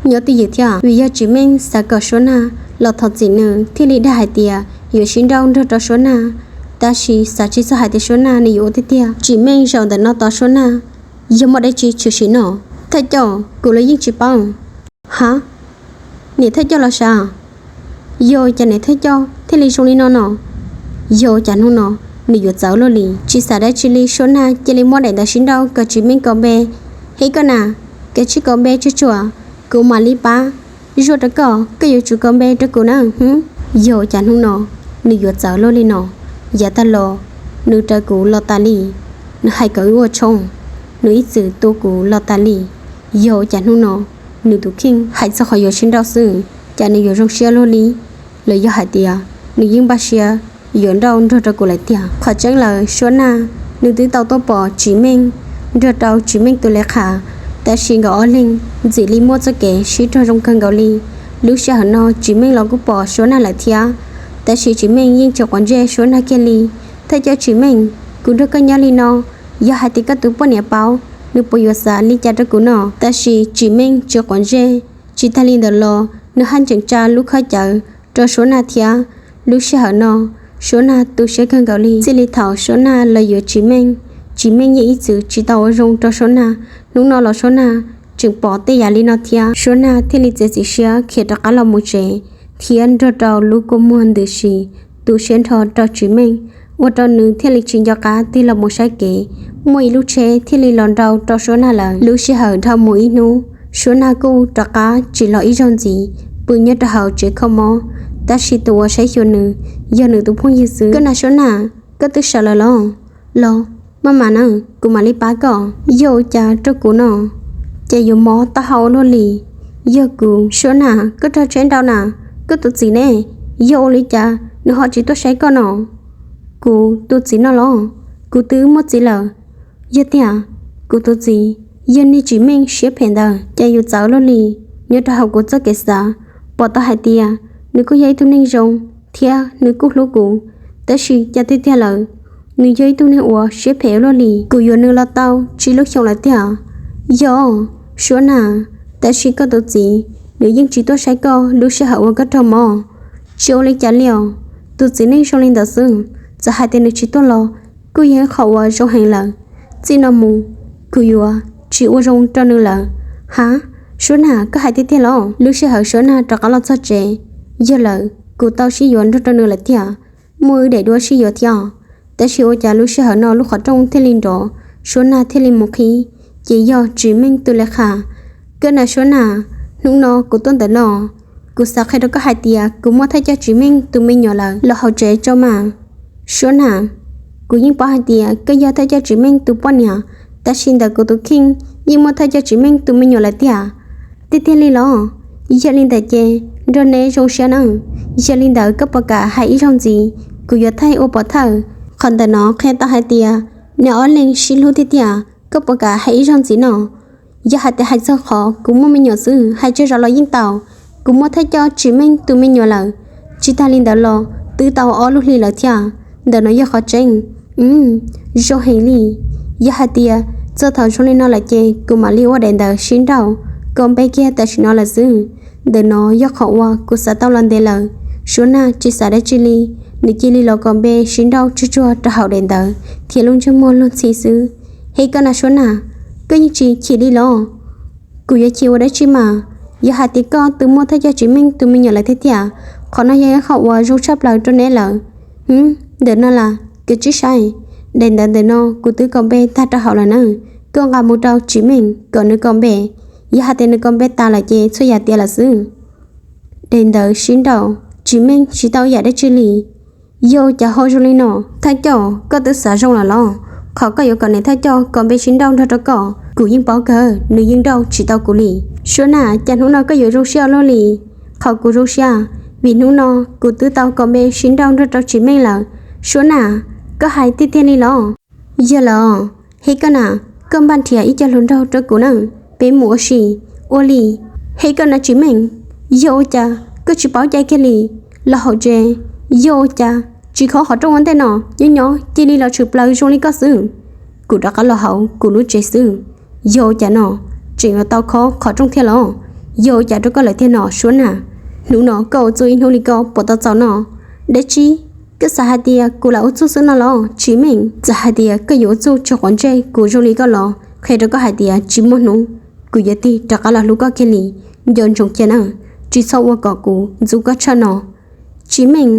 nyob twj ywm thiab, vim yog Tsis Meej xav kom Suab Nag los thov txim nws thiaj li dag hais tias yuav sib nrauj nrog rau Suab Nag, tab sis xav tsis txog hais tias Suab Nag nws yuav ua tiag tiag. Tsis Meej zaum ntawm no tos Suab Nag, yog muaj dab tsi tshwm sim no? Thawj coj, kuv los yeej tsis paub. Ha, niam thawj coj los sav? Yog cas niam thawj coj thiaj li zoo li no no? Yog cas hnub no nws yuav txawv luaj li? Tsis xav dab tsi li, Suab Nag cia li muab daim ntawv sib nrauj kom Tsis Meej kos npe. Hej koj na, koj cia li kos npe tsuag tsuag, kuv mam li pab zuaj rau koj, koj yuav tsum kos npe rau kuv na. Yog cas hnub no nws yuav txawv luaj li no? Yav tag los nws raws kuv los tas li, nws hais kom wb ua tshoob, nws ib txwm tua kuv los tas li. Yog cas hnub no nws tus kheej hais txog qhov yuav sib nrauj xwb, cas nws yuav zoo siab luaj li? Los yog hais tias nws yeej npaj siab yuav nrauj nrog rau kuv lawm tiag? Qhov tseeb lawm, Suab Nag nws twb tau tuaj pom Tsis Meej nrog rau Tsis Meej tus le qha, tab sis nkawd ob leeg ntxim li muaj txoj kev sib raug zoo kawg nkaus li. Lub sij hawm no Tsis Meej los kuj pom Suab Nag lawm thiab, tab sis Tsis Meej yeej tsis quav ntsej Suab Nag kiag li. Thawj coj Tsis Meej, kuv nrog koj nyob li no, yog hais tias koj tus poj niam paub, nws puas yuav xav li cas rau kuv no? Tab sis Tsis Meej tsis quav ntsej, tsis tag li ntawd los nws haj tseem tsa lub khob cawv rau Suab Nag thiab. Lub sij hawm no Suab Nag tu siab kawg nkaus li. Txij li thaum Suab Nag los yuav Tsis Meej, Tsis Meej yeej ib txwm tsis tau ua zoo rau Suab Nag. Hnub no los Suab Nag tseem pom tej yam li no thiab, Suab Nag thiaj li txiav txim siab khiav rov qab los mus tsev, thiab nrog rau lub kua muag ntws si, tu siab nrho rau Tsis Meej, ua rau nws thiaj li tsis nco qab tig los mus saib kev. Muaj ib lub tsheb thiaj li los nrau rau Suab Nag lawm. Lub sij hawm dhau mus ib hnub, Suab Nag kuj rov qab tsim los ib zaug ntxiv, pw nyob rau hauv tsev kho mob, tab sis tus uas saib xyuas nws yog nws tus phooj ywg xwb. Koj na Suab Nag, koj twb sawv lawm los? Los, maj mam na, kuv mam li pab koj. Yog ua cas rau kuv no ces yuav mob taub hau ua luaj li? Yog kuv. Suab Nag, koj raug tsheb nrau na, koj tus txiv ne, yog ua li cas nws ho tsis tuaj saib koj no? Kuv tus txiv no los? Kuv twb muaj txiv lawm. Yog tiag, kuv tus txiv yog niag Tsis Meej siab phem ntawd, cas yuav txawv luaj li. Nyob rau hauv kuv txoj kev xav, pom tau hais tias nws kuj yog ib tug neeg zoo, thiab nws kuj hlub kuv, tab sis cas tiag tiag lawm, nws yog ib tug neeg uas siab phem ua luaj li. Kuv yuav nws los tau tsib lub xyoo lawm tiag. Yog, Suab Nag, tab sis koj tus txiv, nws yeej tsis tuaj saib koj lub sij hawm uas koj raug mob. Tsis ua li cas li os, tus txiv neej zoo li ntawd xwb, txawm hais tias nws tsis tuaj los kuj yog ib qho uas zoo heev lawm. Txij no mus, kuv yuav tsis ua zoo rau nws lawm. Ha, Suab Nag, koj hais tiag tiag los? Lub sij hawm Suab Nag rov qab los txog tsev, yog lawm, kuv tau sib yuav nrog rau nws lawm tiag, muaj wb daim duab sib yuav thiab. Tab sis ua cas lub sij hawm no lub qhov rooj thiaj li nrov, Suab Nag thiaj li mus qhib, ces yog Tsis Meej tus le qha. Koj na Suab Nag, hnub no kuv tuaj ntawm no, kuv xav qhia rau koj hais tias kuv muaj thawj coj Tsis Meej tus me nyuam lawm, los hauv tsev tso mas. Suab Nag, kuv yeej paub hais tias koj yog thawj coj Tsis Meej tus poj niam, tab sis ntawm kuv tus kheej yeej muaj thawj coj Tsis Meej tus me nyuam lawm tiag. Tiag tiag li los? Yog li ntawd ces nrog neb zoo siab nawb. Yog li ntawd koj puas kam hais ib zaug ntxiv, kuv yuav thaij ua pov thawj. Qhov ntawm no qhia tau hais tias neb ob leeg sib hlub tiag tiag, koj puas kam hais ib zaug ntxiv no? Yog hais tias hais txog qhov kuv muaj me nyuam xwb, hais tsawg zaus los yeej tau. Kuv muaj thawj coj Tsis Meej tus me nyuam lawm, tsis tas li ntawd los twb tau ob lub hli lawm thiab. Ntawm no yog qhov tseeb. Zoo heev li. Yog hais tias txog thaum zoo li no lawm ces kuv mam li ua daim ntawv sib nrauj kom npe kiag tam sim no lawm xwb. Ntawm no yog qhov uas kuv xav tau los ntev lawm. Suab Nag tsis xav dab tsi li, nws cia li los kom npe sib nrauj tsuag tsuag rau hauv daim ntawv thiab lub ntsej muag luag ntxhi xwb. Hej koj na Suab Nag, koj yeej tsis chim li los? Kuv yuav chim ua dab tsi mas, yog hais tias koj twb muaj thawj coj Tsis Meej tus me nyuam lawm tiag tiag, qhov no yog ib qho uas zoo tshaj plaws rau neb lawm. Hm, ntawm no las, koj tsis saib, daim ntawv ntawm no kuv twb kom npe tag rau hauv lawm na. Koj nqa mus rau Tsis Meej kom nws kom npe, yog hais tias nws kom npe tas lawm ces txhua yam tiav lawm xwb. Daim ntawv sib nrauj, Tsis Meej tsis tau yam dab tsi li. Yog cas ho zoo li no? Thawj coj, koj twb xav zoo lawm los? Qhov koj yuav kom niam thawj coj kom npe sib nrauj nrog rau koj, kuv yeej paub kawg, nws yeej nrauj tsis tau kuv li. Suab Nag, cas hnub no koj yuav zoo siab ua luaj li? Qhov kuv zoo siab, vim hnub no kuv twb tau kom npe sib nrauj nrog rau Tsis Meej lawm. Suab Nag, koj hais tiag tiag li los? Yog lawm. Hej koj na, koj npaj nrhiav ib co hluas nraug rau kuv na, peb mus ua si. Ua li. Hej koj na Tsis Meej, yog ua cas koj tsis paub cai kiag li? Los hauv tsev, yog ua cas tsis khob qhov rooj ua ntej no, nyob nyob cia li los tshwm plaws zoo li koj xwb? Kuv rov qab los hauv kuv lub tsev xwb. Yog ua cas no, tseem yuav tau khob qhov rooj thiab los? Yog ua cas rau koj lawm tiag no Suab Nag? Hnub no koj ua txuj ib hnub li koj puas tau txaus no? Dab tsi? Koj xav hais tias kuv lam ua txuj xwb no los Tsis Meej? Txawm hais tias koj yuav ua txuj tso quav ntsej kuv zoo li koj los qhia rau koj hais tias tsis muaj hnub kuv yuav tig rov qab los hlub koj kiag li. Nco ntsoov cia nawb, tsis txhob ua kom kuv ntxub koj tshaj no. Tsis Meej,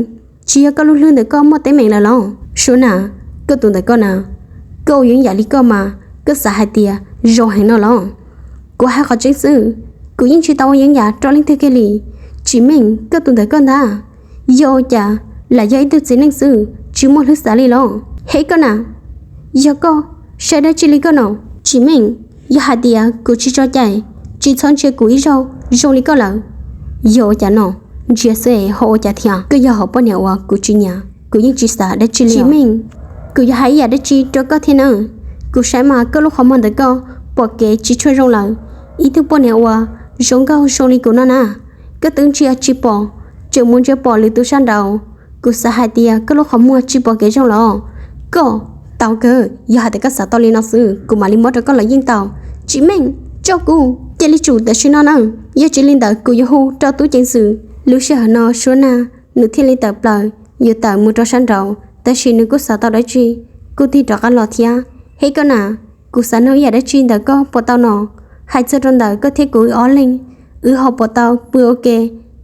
tsis yog koj lub hlwb ntawm koj muaj teeb meem lawm los? Suab Nag, koj tus ntawm koj na, koj ua yeeb yam li koj mas koj xav hais tias zoo heev no los? Kuv hais qhov tseeb xwb, kuv yeej tsis tau ua yeeb yam rau leej twg kiag li. Tsis Meej, koj tus ntawm koj ntag, yog ua cas lam yog ib tug txiv neej xwb tsis muaj hlwb xav li los? Hej koj na, yog koj saib dab tsi li koj no? Tsis Meej, yog hais tias kuv tsis tso cai, tsis txhob ntsia kuv ib zaug zoo li koj lawm. Yog ua cas no? Ntsia xwb es ho ua cas thiab? Koj yog hom poj niam uas kuv tsis nyiam, kuv yeej tsis xav dab tsi li. Tsis Meej, kuv yuav hais ib yam dab tsi rau koj thiab na? Kuv saib mas koj lub qhov muag ntawm koj pom kev tsis tshua zoo lawm. Ib tug poj niam uas zoo nkauj zoo li kuv no na, koj twb ntsia tsis pom, tseem mus ntsia pom lwm tus sab nraud. Kuv xav hais tias koj lub qhov muag tsis pom kev zoo los? Koj, tau kawg, yog hais tias koj xav tau li no xwb kuv mam li muab rau koj los yeej tau. Tsis Meej, tso kuv, cia li tsum tam sim no na, yog tsis li ntawd kuv yuav hu rau tub ceev xwm. Lub sij hawm no Suab Nag nws thiaj li tawm plaws yuav tawm mus rau sab nraud, tab sis nws kuj xav tau dab tsi, kuj tig rov qab los thiab. Hej koj na, kuv xav nug ib yam dab tsi ntawm koj puas tau no? Hais txog rau ntawm koj thiab kuv wb ob leeg, wb ho puas tau pw ua ke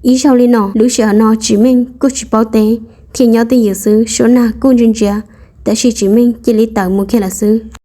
ib zaug li no? Lub sij hawm no Tsis Meej kuj tsis paub teb, thiaj nyob twj ywm xwb. Suab Nag kuj ntsia ntsia, tab sis Tsis Meej cia li tawm mus kiag lawm xwb.